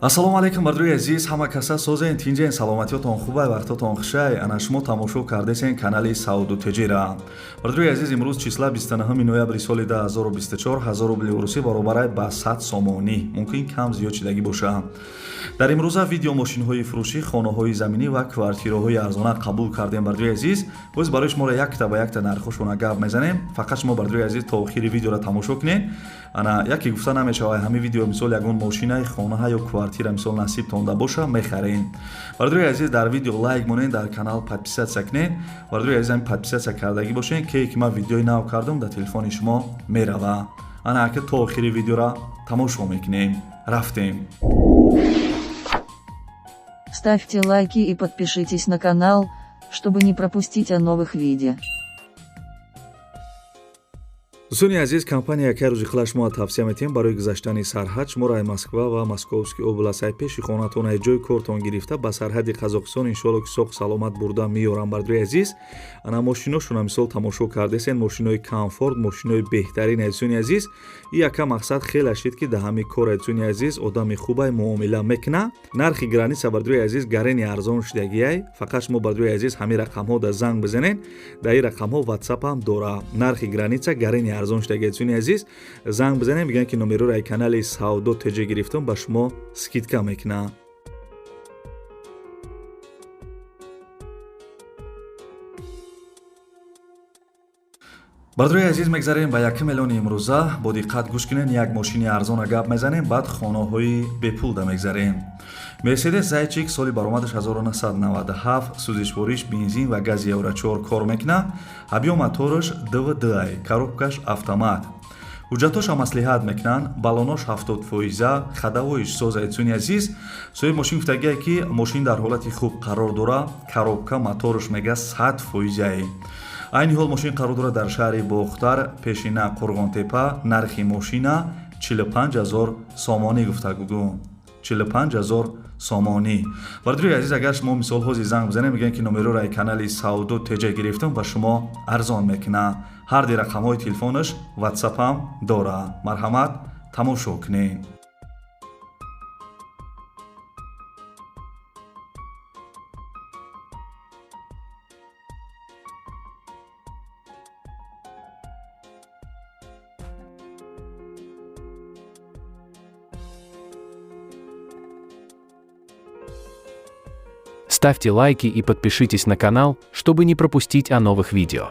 Ассалому алайкум, бардорои азиз, ҳама каса созен, тинҷен, саломатиётон хубай, вақтотон хушай. Ана шумо тамошо кардесен канали Сауду Теҷира. Бардорои азиз, имрӯз числа 29 ноябри соли 2024, 1000 рубли русӣ баробарай ба 100 сомонӣ, мумкин кам зиёд шидагӣ боша. Дар имрӯза видео мошинҳои фурӯшӣ, хонаҳои заминӣ ва квартираҳои арзона қабул кардем. Бардорои азиз, боз барои шуморо якта ба якта нархошона гап мезанем. Фақат шумо, бардорои азиз, то охири видеоро тамошо кунед. Ана яке гуфта намешавад, ҳамин видео мисол ягон мошинаи, хонаҳа ё квартира мисол насибтонда боша, мехарем. Бардорои азиз, дар видео лайк монед, дар канал подписаться кунед. Бардорои азиз, ҳамин подписаться кардагӣ бошед, ке ки ман видеои нав кардам, дар телефони шумо мерава. Ана ака то охири видеоро тамошо мекунем. Рафтем. Ставьте лайки и подпишитесь на канал, чтобы не пропустить о новых видео. Дӯстони азиз, компания яке рӯзи хила шумо тавсия метиҳем барои гузаштани сарҳад. Шуморо ай Москва ва Московский област, ай пеши хонатон, ай ҷои кортон гирифта ба сарҳади Қазоқистон иншоалло ки соқ саломат бурда меёрам. Бардорои азиз, ана мошиношона мисол тамошо кардесен, мошинои комфорт, мошинои беҳтарин. Азизони азиз, и яка мақсад хеле шид ки дар ҳамин кор, азизони азиз, одами хубай муомила мекуна. Нархи граница, бардорои азиз, гарени арзон шудагиай. Фақат шумо, бардорои азиз, ҳамин рақамҳо да занг бизанед, дар ин рақамҳо ватсапам дора. Нархи граница гарени арзон шудаги. Азизони азиз, занг бизанем, бигӯянд ки номероро ай канали Савдо ТЖ гирифтум, ба шумо скидка мекунам. Бардорои азиз, мегзарем ба якум эълони имрӯза. Бо диққат гӯш кунед, як мошини арзона гап мезанем, баъд хонаҳои бепулда мегзарем. Мерседес Зайчик, соли баромадаш 1997, сӯзишвориш бензин ва гази Евро 4 кор мекунад. Объём мотораш 2,2, коробкаш автомат. Ҳуҷҷатҳоша маслиҳат мекунанд, балонош 70%, ходовойш соз. Азизони азиз, соҳиби мошин гуфтагие ки мошин дар ҳолати хуб қарор дора, коробка, моторш мега 100%. Айни ҳол мошин қарор дорад дар шаҳри Бохтар, пешина Қурғонтепа. Нархи мошина 45 0 сомонӣ гуфта гугӯ, 45 0 сомонӣ. Бардорои азиз, агар шумо мисол ҳози занг бизанед, мегӯянд ки номероро ай канали Савдо ТЖ гирифтам, ба шумо арзон мекунад. Ҳарди рақамҳои телефонаш ватсапам дора. Марҳамат, тамошо кунед. Ставьте лайки и подпишитесь на канал, чтобы не пропустить о новых видео.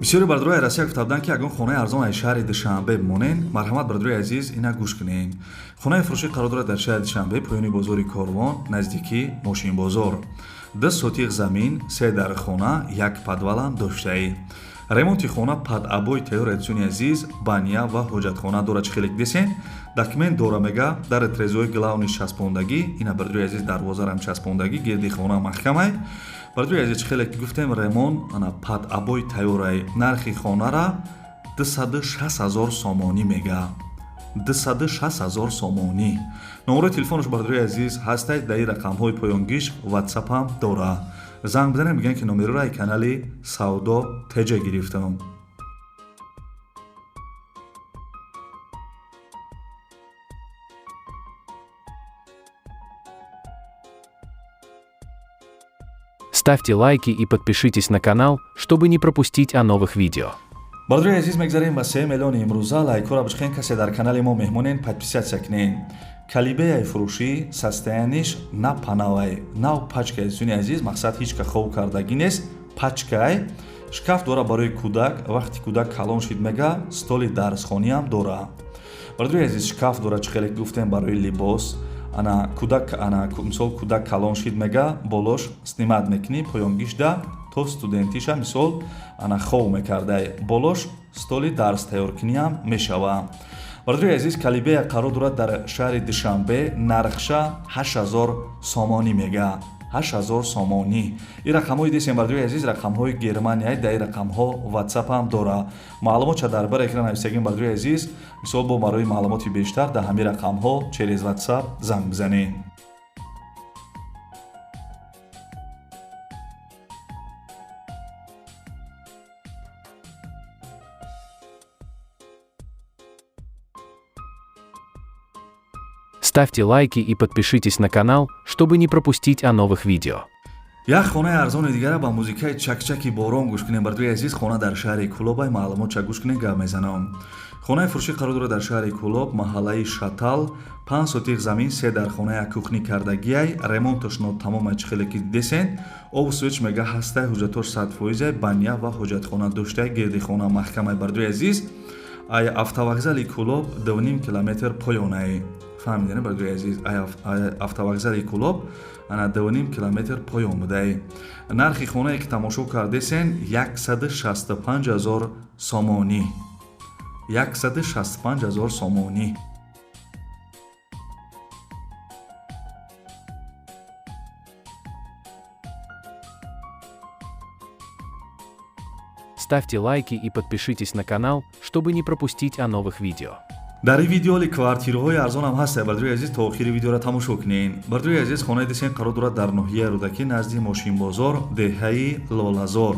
Бисёри бардорои Россия гуфта буданд ки ягон хонаи арзон аз шаҳри Душанбе бимонен. Марҳамат, бардорои азиз, ина гӯш кунед. Хонаи фурӯшӣ қарор дорад дар шаҳри Душанбе, поёни бозори Корвон, наздикии мошинбозор. 2 сотиқ замин, се дар хона, як подвалам доштаи. Ремонти хона под обои тайёр. Азизони азиз, баня ва ҳоҷатхона дорад, чӣ хеле десен. Документ дора мега, дар трезои главный часпондагӣ, ина, бардорои азиз, дарвозарам часпондагӣ, гирди хона маҳкамай. Бардорои азиз, чӣ хеле ки гуфтем, ремонт ана под обои тайёрай. Нархи хонара 260 0 сомонӣ мега, 260 0 сомонӣ. Номерои телефонаш, бардорои азиз, ҳастай, дар ин рақамҳои поёнгиш ватсапам дора. Занг бизанем, мегӯянд ки номероро ай канали Савдо ТЖ гирифтам. Ставьте лайки и подпишитесь на канал, чтобы не пропустить о новых видео. Бардорои азиз, мегзарем ба се миллиони имрӯза. Лайкҳоро бишхен, касе дар канали мо меҳмонен, подписаться кунен. Калибеяи фурӯшӣ, состояниш на панавай, нав пачка. Азизони азиз, мақсад ҳеҷ ка хов кардагӣ нест, пачкай. Шкаф дора барои кӯдак, вақти кӯдак калон шид мега, столи дарсхониам дора. Бардорои азиз, шкаф дора, чӣ хеле гуфтем, барои либос. Ана кӯдак, ана мисол кӯдак калон шид мега, болош снимать мекунӣ, поёнгишда то студентиша мисол ана хов мекардай. Болош столи дарс тайёркуниам мешава. Бардорои азиз, калибея қарор дорад дар шаҳри Душанбе, нархша 8000 сомонӣ мега, 8000 сомонӣ. Ин рақамҳои десем, бардорои азиз, рақамҳои Германияи, дар ин рақамҳо ватсапам дора. Маълумотша дар бар экран нависагим. Бардорои азиз, мисол бо барои маълумоти бештар дар ҳамин рақамҳо через ватсап занг бизанед. Ставьте лайки и подпишитесь на канал, чтобы не пропустить о новых видео. Як хонаи арзони дигара ба музикаи чакчаки борон гӯш кунем. Бардои азиз, хона дар шаҳри Кӯлобай, маълумотча гӯш кунем, гап мезанам. Хонаи фурӯшӣ қарор дорад дар шаҳри Кӯлоб, маҳаллаи Шатал, 5 сотих замин, се дархона, як кухни кардагиай, ремонташ нотамомай, чӣ хеле ки десен. Обу свет мега ҳастай, ҳуҷҷатош 100%-ай, баня ва ҳоҷатхона доштай, гирди хона маҳкамай. Бардои азиз, ай автовокзали Кӯлоб 2,5 километр поёнай. Фаҳмидем, бардои азиз, ай автовокзали Кӯлоб ана 2,5 километр поён будай. Нархи хонае ки тамошо кардесен 165 ҳазор сомонӣ, 165 ҳазор сомонӣ. Ставьте лайки и подпишитесь на канал, чтобы не пропустить о новых видео. Дар ин видео ли квартираҳои арзонам ҳаста, бардои азиз, то охири видеоро тамошо кунед. Бардои азиз, хонаи десен қарор дорад дар ноҳияи Рӯдакӣ, назди мошинбозор, деҳаи Лолазор.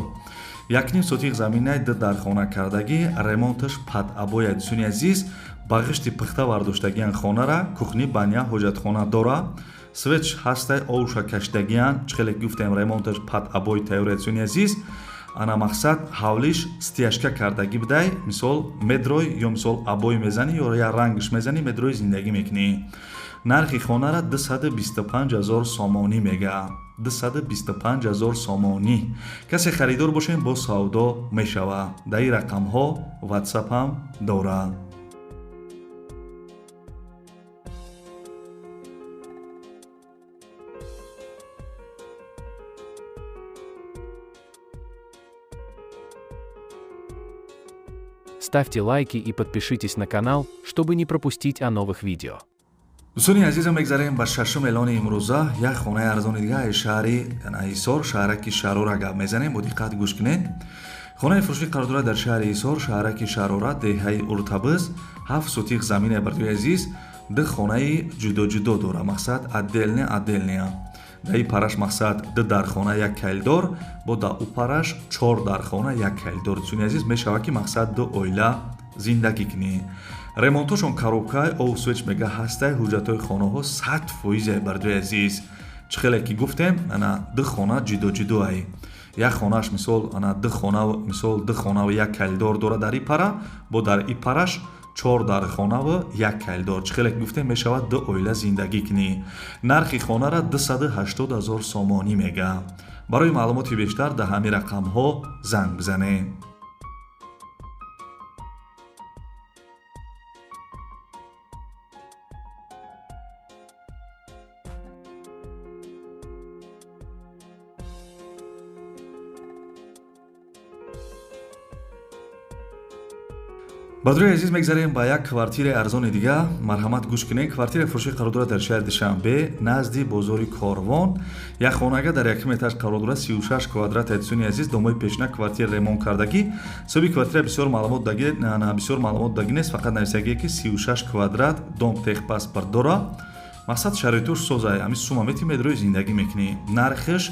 1,5 сотих заминай, ду дархона кардагӣ, ремонташ под обоя. Дӯстони азиз, ба ғишти пухта бардоштагиан хонара, кухни, баня, ҳоҷатхона дора, свет ҳастай, овша кашидагиан, чӣ хеле гуфтем, ремонташ под обой тайёра. Дӯстони азиз, ана мақсад ҳавлиш стяжка кардагӣ будай. Мисол, медрой ё мисол обой мезанӣ ё я рангш мезанӣ, медрои зиндагӣ мекунӣ. Нархи хонара 225 ҳазор сомонӣ мега, 225 ҳазор сомонӣ. Касе харидор бошем, бо савдо мешава. Дар ин рақамҳо ватсапам дорад. Ставьте лайки и подпишитесь на канал, чтобы не пропустить о новых видео. Дӯстони азизам, мегзарем ба шашум эълони имрӯза. Як хонаи арзони дига аз шаҳри Ҳисор, шаҳраки Шарора гап мезанем, бо диққат гӯш кунед. Хонаи фурӯшӣ қарор дорад дар шаҳри Ҳисор, шаҳраки Шарора, деҳаи Уртабиз, 7 сотих замине. Бардои азиз, ду хонаи ҷудоҷудо дора, мақсад отдельный отдельный. Дар ин параш мақсад ду дархона, як коридор, бо дар ӯ параш чор дархона, як коридор. Дӯстони азиз, мешавад ки мақсад ду оила зиндагӣ кунӣ. Ремонтошон коробкай, об свет мега ҳастай, ҳуҷҷатҳои хонаҳо 100%-ай. Бардои азиз, чӣ хеле ки гуфтем, ана ду хона ҷудоҷудоай. Як хонааш мисол ана ду хона, мисол ду хонаву як коридор дора дар и пара, бо дар и параш чор дархонаву як коридор. Чӣ хеле ки гуфтем, мешавад ду оила зиндагӣ кунӣ. Нархи хонара 280 ҳазор сомонӣ мега. Барои маълумоти бештар дар ҳамин рақамҳо занг бизанед. Бардорои азиз, мегзарем ба як квартираи арзони дига. Марҳамат, гӯш кунед. Квартираи фурӯшӣ қарор дорад дар шаҳри Душанбе, назди бозори Корвон. Як хонага дар якум этаж қарор дорад, 36 квадрат. Дӯстони азиз, домои пешина, квартира ремонт кардагӣ. Соҳиби квартира бисёр маълумот даги, бисёр маълумот даги нест, фақат нависагие ки 36 квадрат, дом техпаспорт дора. Мақсад шароитош созай, ҳамин сума мети, медрои зиндагӣ мекунӣ. Нархаш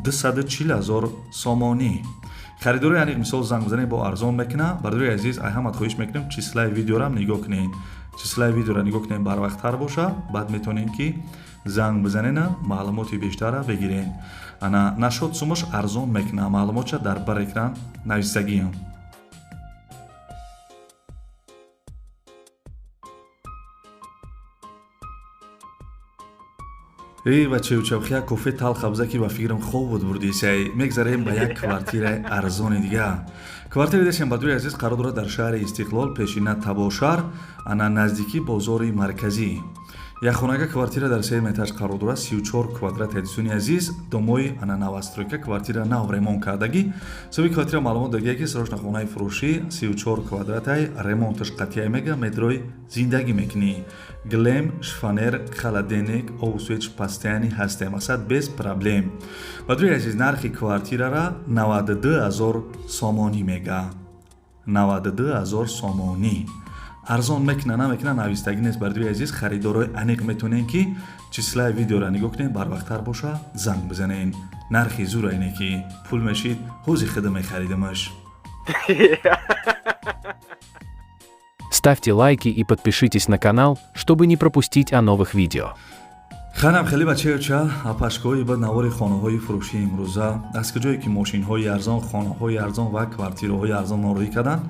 240 ҳазор сомонӣ. Харидори аниқ мисол занг бизанед, бо арзон мекуна. Бардори азиз, ай ҳамат хоҳиш мекунем, числаи видеорам нигоҳ кунед, числаи видеоро нигоҳ кунед, барвақттар боша, баъд метавонем ки занг бизанена, маълумоти бештарра бигирен. Ана нашод сумаш арзон мекуна, маълумотша дар бар экран нависагиам. Эй бачаючавхи, як кофе талха биза ки ба фикрам хоб буд бурдисай. Мегзарем ба як квартираи арзони дига. Квартираи дешем, бардори азиз, қарор дорад дар шаҳри Истиқлол, пешина Табошар, ана наздикӣ бозори марказӣ. Як хонага квартира дар сеюм этаж қарор дорад, 34 квадрат. Дӯстони азиз, домои ана новостройка, квартира нав ремонт кардагӣ. Соҳиби квартира маълумот дагия ки срочно хонаи фурӯшӣ, 34 квадратай, ремонташ қатъия мега, медрои зиндагӣ мекунӣ. Гилем, шифоньер, холодильник, об свет постоянный ҳасте, мақсад без проблем. Бардори азиз, нархи квартирара 92 ҳазор сомонӣ мега, 92 ҳазор сомонӣ. Арзон мекуна, намекуна, навистагӣ нест. Бардори азиз, харидорои аниқ метавонем ки числаи видеоро нигоҳ кунем, барвақттар боша, занг бизанем. Нархи зура ине ки пул мешид, ҳози хида мехаридамаш. Ставьте лайки и подпишитесь на канал, чтобы не пропустить о новых видео. Ханам хеле бачаюча апашкои ба навори хонаҳои фурӯшии имрӯза, аз куҷое ки мошинҳои арзон, хонаҳои арзон ва квартираҳои арзон нороҳӣ карданд,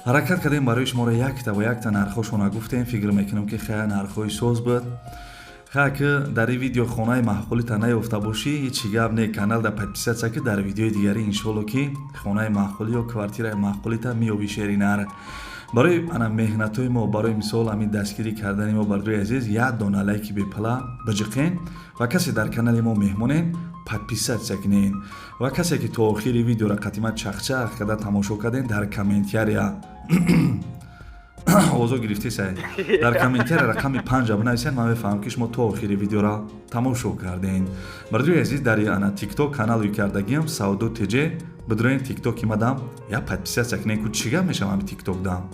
ҳаракат кардем барои шуморо якта ба якта нархҳошона гуфтем. Фикр мекунам, ки хая нархҳои соз буд. Хая, ки дар ин видео хонаи маъқулита наёфта бошӣ, ҳечи гап не, каналда подписаться ки, дар видеои дигарӣ иншоалло ки хонаи маъқулӣ ё квартираи маъқулита меёбӣ. Шери нар барои ана меҳнатҳои мо, барои мисол ҳамин дастгирӣ кардани мо, бардои азиз, як дона лайки бепала биҷиқен ва касе дар канали мо меҳмонен, подписаться кунен ва касе ки то охири видеоро қатима чахчах карда тамошо карден, дар комментария овозо гирифтесай, дар комментария рақами 5-а бинависен, ман мефаҳмам, ки шумо то охири видеоро тамошо карден. Бардои азиз, дар ана Тикток каналуи кардагиам, Савдо ТЖ, бидроен Тиктоки мадам я подписаться кунен. Ку чӣ гап мешавам ҳами Тикток дам?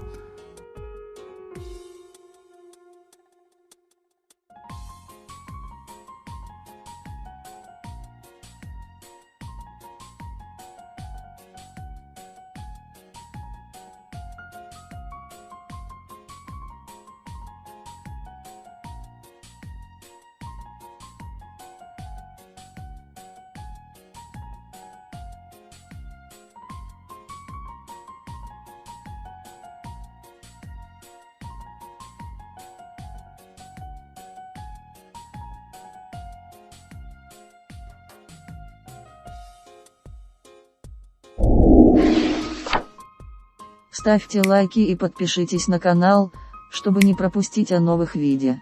Ставьте лайки и подпишитесь на канал, чтобы не пропустить о новых видео.